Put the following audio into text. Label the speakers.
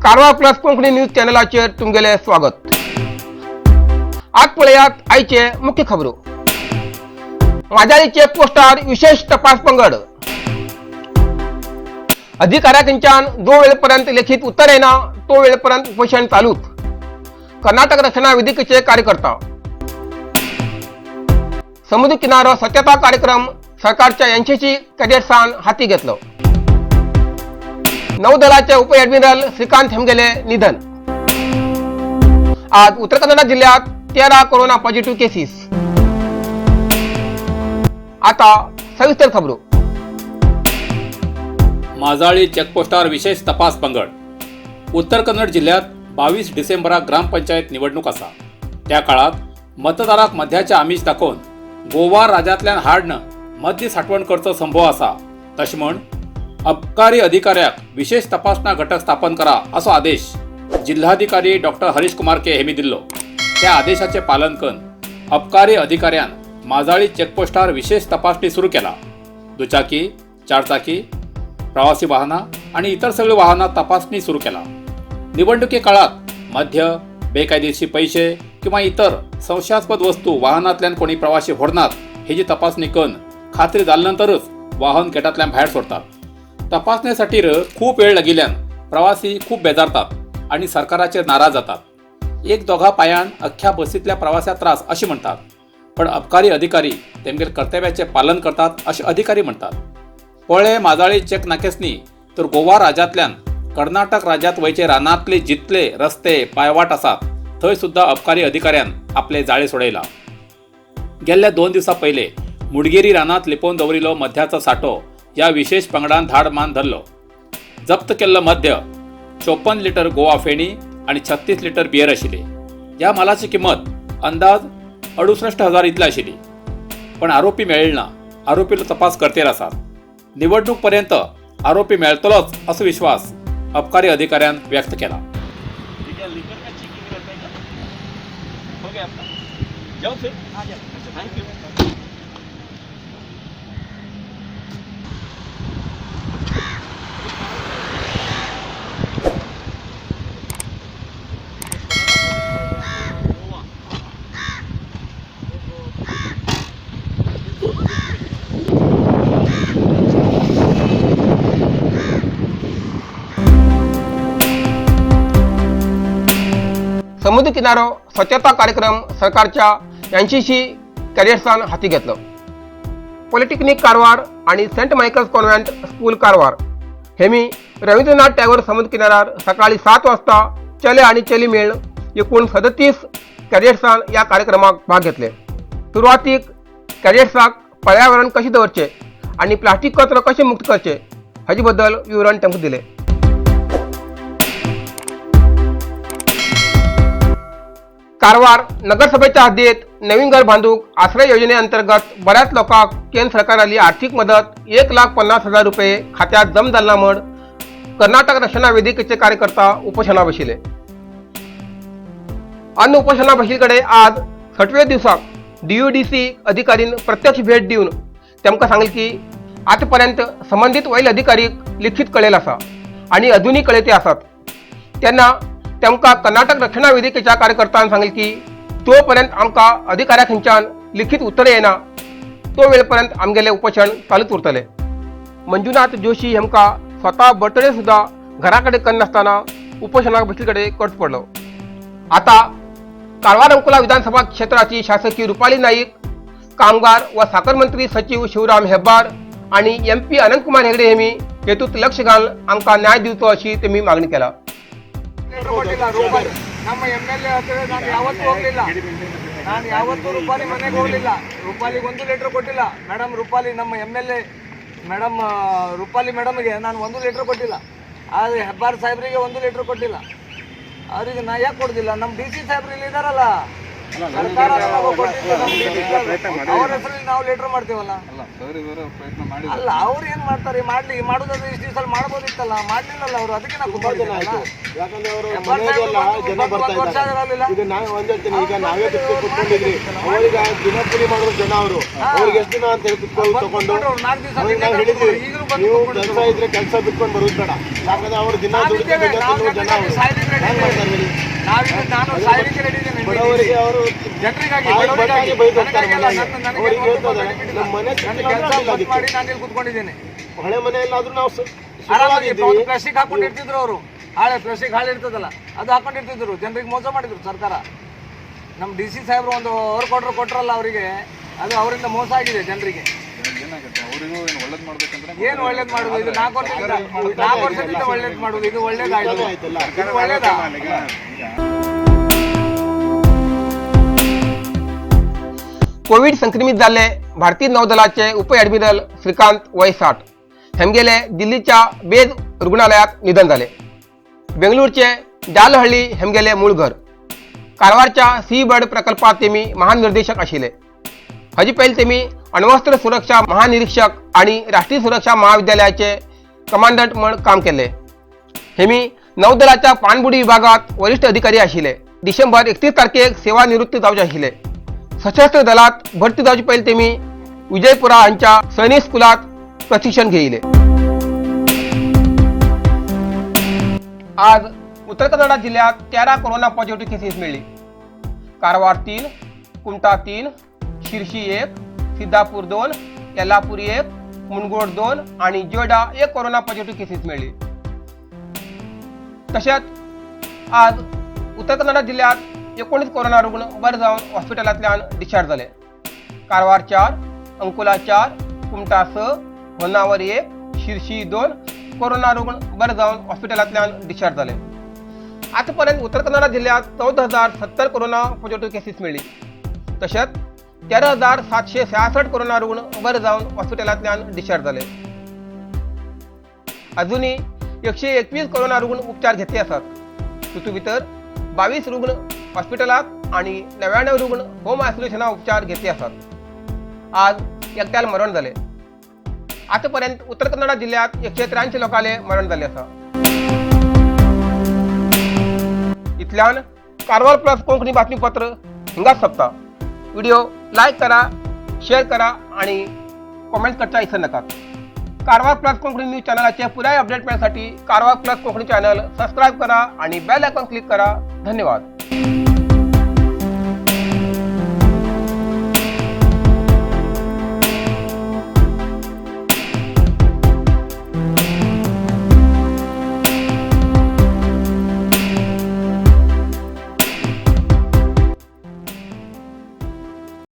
Speaker 1: Karwar plus Konkani news चॅनलाचेर तुमगेलें स्वागत. आज पळयात आयचे मुख्य खबरो. माजाळी चेक पोस्टार विशेष तपास पंगड. अधिकाऱ्याकडच्यान जो वेळपर्यंत लिखित उत्तर येना तो वेळपर्यंत उपोषण चालूच. कर्नाटक रक्षणा वेदिकेचे कार्यकर्ता. समुद्र किनारो स्वच्छता कार्यक्रम सरकारच्या एनसीसी कॅडेट्सान हाती घेतलो. नौदलाचे उप ॲडमिरल श्रीकांत हेमगेले निधन. आज उत्तर कन्नडा जिल्ह्यात 13 कोरोना पॉझिटिव्ह केसेस. आता सविस्तर खबरो.
Speaker 2: माजाळी चेकपोस्टावर विशेष तपास पंगड. उत्तर कन्नड जिल्ह्यात 22 डिसेंबराक ग्रामपंचायत निवडणूक आसा. त्या काळात मतदाराक मद्याचे आमिष दाखोवन गोवा राज्यांतल्यान हाडन मद्य साठवण करचो संभव आसा. तशें म्हण अबकारी अधिकाऱ्याक विशेष तपासणा घटक स्थापन करा असो आदेश जिल्हाधिकारी डॉक्टर हरीश कुमार के हेमी दिल्लो. त्या आदेशाचे पालन करून अबकारी अधिकाऱ्यान माजाळी चेकपोस्टार विशेष तपासणी सुरू केला. दुचाकी, चारचाकी, प्रवासी वाहनां आणि इतर सगळी वाहनां तपासणी सुरू केला. निवडणुकी काळात मद्य, बेकायदेशीर पैसे किंवा इतर संशयास्पद वस्तू वाहनांतल्यान कोणी प्रवासी व्हरनात हेजी तपासणी करून खात्री जाल्या नंतरच वाहन गेटांतल्यान भायर सोडतात. तपासणेसाठी खूप वेळ लागिल्ल्यान प्रवासी खूप बेजारतात आणि सरकाराचेर नाराज जातात. एक दोघा पायान अख्ख्या बसींतल्या प्रवाशाक त्रास अशें म्हणटात, पण अबकारी अधिकारी तेमगेले कर्तव्याचें पालन करतात अशें अधिकारी म्हणटात. पळे माजाळी चेक नाकेच न्ही तर गोवा राज्यांतल्यान कर्नाटक राज्यांत वयचे रानांतले जितले रस्ते, पायवाट आसात थंय सुद्दां अबकारी अधिकाऱ्यान आपले जाळे सोडयला. गेल्ल्या 2 दिवसां पयले मुडगेरी रानांत लिपोवन दवरिल्लो मद्याचो साठो ह्या विशेष पंगडान धाड मान धरलो. जप्त केल्लो मद्य 54 लिटर गोवा फेणी आणि 36 लिटर बियर आशिल्ली. ह्या मालाची किंमत अंदाज 68,000 इतली आशिल्ली, पण आरोपी मेळ्ळे ना. आरोपीलो तपास करतेर आसात. निवडणूक पर्यंत आरोपी मेळतलोच असो विश्वास अबकारी अधिकाऱ्यान व्यक्त केला.
Speaker 3: ये क्या लिकर का चेकिंग रहता है क्या? हो गया आपका? जाओ फिर. अच्छा, thank you.
Speaker 1: समुद्र किनारो स्वच्छता कार्यक्रम सरकारच्या एनसीसी कॅडेट्सान हाती घेतलो. पॉलिटेक्निक कारवार आणि Saint Michael's convent school Karwar हेमी रवींद्रनाथ टॅगोर समुद्र किनाऱ्यार सकाळी 7 वाजता चले आणि चली मेळून एकूण 37 कॅडेट्सान या कार्यक्रमाक भाग घेतले. सुरवातीक कॅडेट्साक पर्यावरण कशें दवरचें आनी प्लास्टीक कचरो कशें मुक्त करचे हाजे बद्दल विवरण तांकां दिलें. कारवार नगरसभेच्या हद्दीत नवीन घर बांधूक आश्रय योजनेअंतर्गत बऱ्याच लोकांक केंद्र सरकाराली आर्थिक मदत 1,50,000 रुपये खात्यात जम जाल ना म्हण कर्नाटक रक्षणा वेदिकेचे कार्यकर्ता उपोषणा बशिले. अन्न उपोषणा बशिल्ले आज 6व्या दिवसाक डीयूडीसी अधिकारीन प्रत्यक्ष भेट दिवन तांकां सांगलें की आतापर्यंत संबंदीत वयल अधिकारीक लिखित कळेल आसा आनी अजुनूय कळयते आसात. तेन्ना तांकां कर्नाटक रक्षणा वेदिकेच्या कार्यकर्त्यान सांगलें की तो पर्यंत आमकां अधिकाऱ्या खंयच्यान लिखित उत्तर येना तो वेळ पर्यंत आमगेलें उपोशण चालूच उरतलें. मंजुनाथ जोशी हेमकां स्वता बर्थडे सुद्दां घरा कडेन करनासतना उपोशणाक बसले कडेन करचो पडलो. आता कारवार अंकोला विधानसभा क्षेत्राची शासकी रुपाली नाईक, कामगार व साखर मंत्री सचिव शिवराम हेब्बार आणि एमपी अनंतकुमार हेगडे हेमी हेतूत लक्ष घालून आमकां न्याय दिवचो अशी तेमी मागणी केला.
Speaker 4: ಕೊಟ್ಟಿಲ್ಲ ರೂಪಾಲಿ. ನಮ್ಮ ಎಮ್ ಎಲ್ ಎ ಹತ್ರ ನಾನು ಯಾವತ್ತೂ ಹೋಗ್ಲಿಲ್ಲ. ನಾನು ಯಾವತ್ತೂ ರೂಪಾಲಿ ಮನೆಗೆ ಹೋಗ್ಲಿಲ್ಲ. ರೂಪಾಲಿಗೆ ಒಂದು ಲೆಟ್ರ್ ಕೊಟ್ಟಿಲ್ಲ ಮೇಡಮ್. ರೂಪಾಲಿ ನಮ್ಮ M L A madam, Rupali ಮೇಡಮ್ಗೆ ನಾನು ಒಂದು ಲೆಟ್ರ್ ಕೊಟ್ಟಿಲ್ಲ. ಆದರೆ ಹೆಬ್ಬಾರ್ ಸಾಹೇಬ್ರಿಗೆ ಒಂದು ಲೆಟ್ರ್ ಕೊಟ್ಟಿಲ್ಲ. ಅವರಿಗೆ ನಾ ಯಾಕೆ ಕೊಡೋದಿಲ್ಲ? ನಮ್ಮ ಡಿ ಸಿ ಸಾಹೇಬ್ರು ಇಲ್ಲಿ ಇದ್ದಾರಲ್ಲ. ಸರ್ಕಾರ ನಮಗೆ ಕೊಟ್ಟಿದ್ದು ನಮ್ಮ ಡಿ ಸಿ ಅವ್ರ ಹೆಸರಲ್ಲಿ ನಾವು ಲೆಟರ್ ಮಾಡ್ತೀವಲ್ಲ.
Speaker 5: ಅಲ್ಲ ಸರ್, ಇವರು ಪ್ರಯತ್ನ ಮಾಡಿದ್ದಾರೆ.
Speaker 4: ಅಲ್ಲ, ಅವ್ರು ಏನ್ ಮಾಡ್ತಾರೆ? ಮಾಡ್ಲಿ. ಮಾಡೋದಾದ್ರೆ ಇಷ್ಟು ದಿವಸ ಮಾಡ್ಬೋದಿತ್ತಲ್ಲ, ಮಾಡ್ಲಿಲ್ಲಲ್ಲ ಅವರು. ಅದಕ್ಕೆ ನಾವು
Speaker 6: ತುಂಬಾ ಜನ ಆಯ್ತು. ಯಾಕಂದ್ರೆ ಅವರು
Speaker 4: ಹೆಬ್ಬಾರ್
Speaker 6: ಮನೆಯಲ್ಲೆಲ್ಲ
Speaker 4: ಸಾಹೇಬ್ರು
Speaker 6: ಜನ
Speaker 4: ಬಂದು
Speaker 6: ಬರ್ತಾ
Speaker 4: ಒಂದು ವರ್ಷ
Speaker 6: ಇದ್ದಾರೆ.
Speaker 4: ಆಗಲಿಲ್ಲ.
Speaker 6: ಈಗ ನಾವು ಒಂದ್ ಹೇಳ್ತೀನಿ, ಈಗ ನಾವೇ ಕುತ್ಕೊಂಡಿದ್ರಿ, ಅವರಿಗೆ ದಿನ ಕೂಲಿ ಮಾಡೋರು ಜನ ಅವರು, ಅವ್ರಿಗೆ ಎಷ್ಟು ದಿನ ಅಂತ ಹೇಳಿ ಕುತ್ಕೊಂಡು
Speaker 4: ಬಂದು
Speaker 6: ತಗೊಂಡು
Speaker 4: ಕೂತ್ಕೊಂಡ್ರು, ನಾಲ್ಕು ದಿವಸ
Speaker 6: ಅವ್ರಿಗೆ ನಾವು
Speaker 4: ನಿನ್ನೆ
Speaker 6: ಹೇಳಿದ್ವಿ,
Speaker 4: ಈಗಲೂ ಬಂದು
Speaker 6: ನೀವು
Speaker 4: ಕೂತ್ಕೊಂಡಿದ್ರು.
Speaker 6: ಕೆಲಸ ಇದ್ರೆ ಕೆಲಸ ಬಿಟ್ಕೊಂಡು ಬರೋದು ಬೇಡ. ಯಾಕಂದ್ರೆ ಅವ್ರು ದಿನ ದುಡಿದು
Speaker 4: ನಾವಿದ್ದೇವೆ,
Speaker 6: ದಿನ
Speaker 4: ನಾವು
Speaker 6: ತಿನ್ನುವ ಜನ
Speaker 4: ಜನರಿಗಾಗಿ
Speaker 6: ಅವರು.
Speaker 4: ಸಾಯ್ಲಿಕ್ಕೆ ರೆಡಿ
Speaker 6: ಹೆಂಗ್ ಮಾಡ್ತಾರೆ ಹೇಳಿ?
Speaker 4: ನಾವಿದ್ದು ನಾನು ಸಾಯ್ಲಿಕ್ಕೆ ರೆಡಿ ಇದ್ದೇನೆ.
Speaker 6: ಬಡವರಿಗೆ ಅವರು
Speaker 4: ಜನರಿಗಾಗಿ,
Speaker 6: ತಾಯಿ
Speaker 4: ಬಡವರಿಗಾಗಿ,
Speaker 6: ಬಡವಾಗಿ ಬೈದು ಹೋಗ್ತಾರೆ
Speaker 4: ನನಗಾಗಿ ಅಲ್ಲ,
Speaker 6: ಮನೆಗೆ.
Speaker 4: ನನಗೆ
Speaker 6: ಅವ್ರಿಗೆ
Speaker 4: ಒಂದು
Speaker 6: ಹೇಳ್ತಾರೆ,
Speaker 4: benefit ಇಲ್ಲ.
Speaker 6: ನಮ್ಮ ಮನೆ
Speaker 4: ನನ್ನ
Speaker 6: ಸಿಕ್ಕಿಲ್ಲ
Speaker 4: ಕೆಲಸ
Speaker 6: ಅಂದ್ರೆ
Speaker 4: ಬಂದ್
Speaker 6: ಅಡ್ಡಿಲ್ಲ.
Speaker 4: ಮಾಡಿ ನಾನು ಇಲ್ಲಿ ಕುತ್ಕೊಂಡಿದ್ದೇನೆ.
Speaker 6: ಹಳೆ ಮನೆಯಲ್ಲಾದ್ರೂ ನಾವು
Speaker 4: ಆರಾಮಾಗಿ
Speaker 6: ಸುಖವಾಗಿದ್ದೀವಿ.
Speaker 4: ಒಂದು ಪ್ಲಾಸ್ಟಿಕ್ ಹಾಕೊಂಡಿರ್ತಿದ್ರು ಅವರು. ಹಾಳೆ ಪ್ಲಾಸ್ಟಿಕ್ ಹಾಳೆ ಇರ್ತದಲ್ಲ, ಅದು ಹಾಕೊಂಡಿರ್ತಿದ್ರು. ಜನರಿಗೆ ಮೋಸ ಮಾಡಿದ್ರು ಸರ್ಕಾರ. ನಮ್ಮ ಡಿ ಸಿ ಸಾಹೇಬರು ಒಂದು ಅವ್ರು ಕೊಟ್ಟರು ಕೊಟ್ರಲ್ಲ ಅವರಿಗೆ, ಅದು ಅವರಿಂದ ಮೋಸ ಆಗಿದೆ ಜನರಿಗೆ.
Speaker 5: ಏನಾಗುತ್ತೆ, ಅವರಿಗೂ ಏನು ಒಳ್ಳೇದು ಮಾಡ್ಬೇಕಂದ್ರೆ
Speaker 4: ಏನು ಒಳ್ಳೇದು ಮಾಡುದು? ಇದು 4 ವರ್ಷದಿಂದ, 4 ವರ್ಷದಿಂದ ಒಳ್ಳೇದು ಮಾಡುದು, ಇದು ಒಳ್ಳೇದಾಯ್ತು?
Speaker 6: ಆಯ್ತಲ್ಲ.
Speaker 4: ಇದು ಒಳ್ಳೇದಾ?
Speaker 1: कोविड संक्रमित जाल्ले भारतीय नौदलाचे उप ॲडमिरल श्रीकांत वय 60 हेमगेले दिल्लीच्या बेज रुग्णालयात निधन झाले. बेंगळूरचे जालहळ्ळी हेमगेले मूळ घर. कारवारच्या सी बर्ड प्रकल्पात तेमी महानिर्देशक आशिल्ले. हाजे पयलीं तेमी अण्वस्त्र सुरक्षा महानिरीक्षक आनी राष्ट्रीय सुरक्षा महाविद्यालयाचे कमांडंट म्हण काम केल्ले. हेमी नौदलाच्या पाणबुडी विभागात वरिष्ठ अधिकारी आशिल्ले. डिसेंबर 31 तारखेक सेवा निवृत्ती जावचे आशिल्ले. सशस्त्र दलात भरती जावचे पयलीं तेमी विजयपुरा हांच्या सैनिक स्कुलात प्रशिक्षण घेयिल्लें. आज उत्तर कन्नडा जिल्ह्यात 13 कोरोना पॉझिटिव्ह केसीस मेळ्ळी. कारवार 3, कुमठा 3, शिरशी 1, सिद्धापूर 2, येल्लापूर 1, मुनगोड 2 आणि जोयडा 1 कोरोना पॉझिटिव्ह केसीस मेळ्ळी. तशेंच आज उत्तर कन्नडा जिल्ह्यात 19 कोरोना रुग्ण बरे जावन हॉस्पिटलांतल्यान डिस्चार्ज जाले. कारवार 4, अंकोला 4, कुमठा 6, होन्नावर 1, शिरशी 2 कोरोना रुग्ण बरे जावन हॉस्पिटलांतल्यान डिस्चार्ज जाले. आतापर्यंत उत्तर कन्नडा जिल्ह्यात 14,070 कोरोना पॉझिटिव्ह केसीस मेळ्ळी. तशेंच 13,766 कोरोना रुग्ण बरे जावन हॉस्पिटलांतल्यान डिस्चार्ज जाले. अजूनही 121 कोरोना रुग्ण उपचार घेतले आसात. तितूंत भितर 22 रुग्ण हॉस्पिटलात आनी 99 रुग्ण होम आयसोलेशना उपचार घेतले आसात. आज एकट्याल मरण जालें. आतापर्यंत उत्तर कन्नडा जिल्ह्यात 183 लोकांले मरण जाल्लें आसा. इतल्यान कारवार प्लस कोंकणी बातमीपत्र हिंगाच सोंपता. व्हिडिओ लायक करा, शेअर करा आणि कॉमेंट करता विसरू नका. कारवार प्लस कोंकणी न्यूज चॅनलाचे पुराय अपडेट मिळण्यासाठी Karwar plus Konkani channel subscribe करा आणि बेल आयकॉन क्लिक करा. धन्यवाद.